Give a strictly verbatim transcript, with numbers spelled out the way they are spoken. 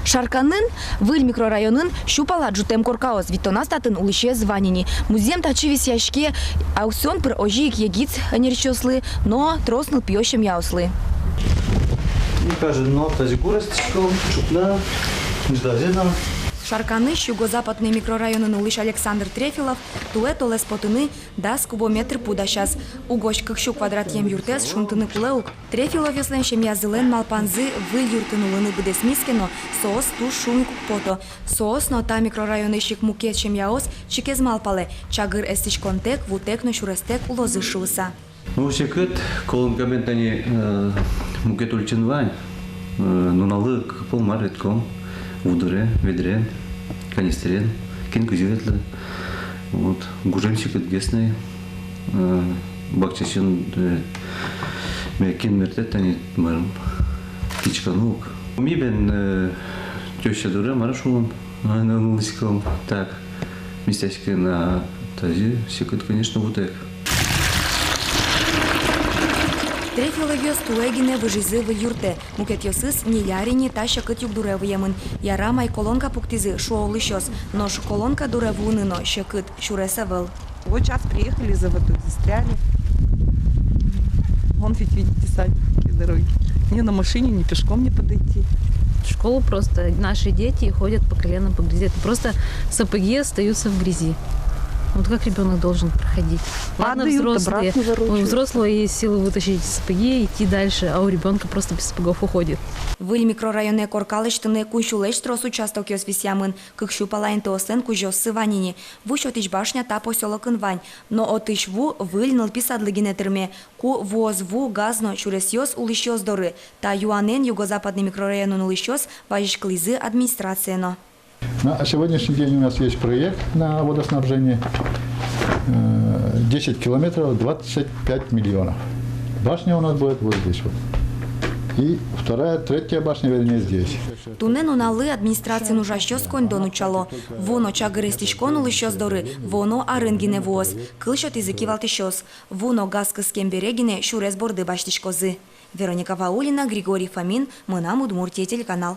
Шарканын, выль микрорайонын, сю пала ӝутэм коркаос, витьтоназ татын улӥсез вань ини. Музъем татчы висъяське. Аукцион пыр озьы ик егит ӧнерчиослы но трос нылпиё семьяослы. Мне кажется, но тазьы гур эстӥськом, ӵукна, ӝытазе но. Шарканысь Юго-Западный микрорайонын улӥсь Александр Трефилов туэ толэз потыны дас кубометр пу дасяз. Угось кык сю квадратъем юртэз шунтыны кулэ ук. Трефиловъёслэн семьязылэн малпанзы выль юртын улыны быдэсмиз ке но, соос туж шуг уг пото. Соос но, та микрорайонысь ик мукет семьяос, чик ӧз малпалэ, чагыр эстӥськонтэк, вутэк но сюрестэк улозы шуыса. Ну, секыт колонкамен тани, э, мукет ульчаын вань, э, нуналлы кык пол мар ветлӥськом, ву дыре, ведрен, канистрен, кин кызьы ветлэ. Вот, гужем секытгес на. Э, бакчаысен, э, ме-, кин мертэ тани, марым, тӥськоно ук. Ми бен, э, тёща доры, мар шуом, э, нуллӥськом. Так, местаське на тазьы секыт, конечно, вутэк. Трефиловъёс туэ гинэ выжизы выль юртэ. Мукетъёсыз ньыль ар ини та секыт югдуре выемын. Яра, май колонка пуктӥзы, шуо улӥсьёс. Нош колонка дуре вуыны но секыт, сюрес ӧвӧл. Вот сейчас приехали за водой, застряли. Вон ведь, видите сами, какие дороги. Ни на машине, ни пешком не подойти. В школу просто наши дети ходят по колено по грязи. Это просто сапоги остаются в грязи. Вот как ребёнок должен проходить? Ладно, падают, взрослые, обратно ворочаются. У взрослого есть силы вытащить сапоги и идти дальше, а у ребёнка просто без сапогов уходит. Выль микрорайонэ корка лэсьтыны куинь сюлэсь трос участокъёс висъямын. Кык сю пала интыослэн кузёоссы вань ини. Ву сётӥсь башня та посёлокын вань, но отысь ву выль нылпи садлы гинэ тырме. Ку вуоз ву, газ но сюресъёс улӥсьёс доры? Та юанэн Юго-Западный микрорайонын улӥсьёс вазиськылӥзы администрацие но. На сегодняшний день у нас есть проект на водоснабжение. Э, десять километров, двадцать пять миллионов. Башня у нас будет вот здесь вот. И вторая, третья башня, вернее, здесь. Туннэ нуналлы администрациын ужасьёс коньдон утчало. Ву но чагыр эстӥськон улӥсьёс доры вуоно арын гинэ вуоз, кыл сётӥзы кивалтӥсьёс. Ву но газ кыскем бере гинэ сюрес борды басьтӥськозы. Вероника Ваулина, Григорий Фомин, «Мынам Удмуртие» телеканал.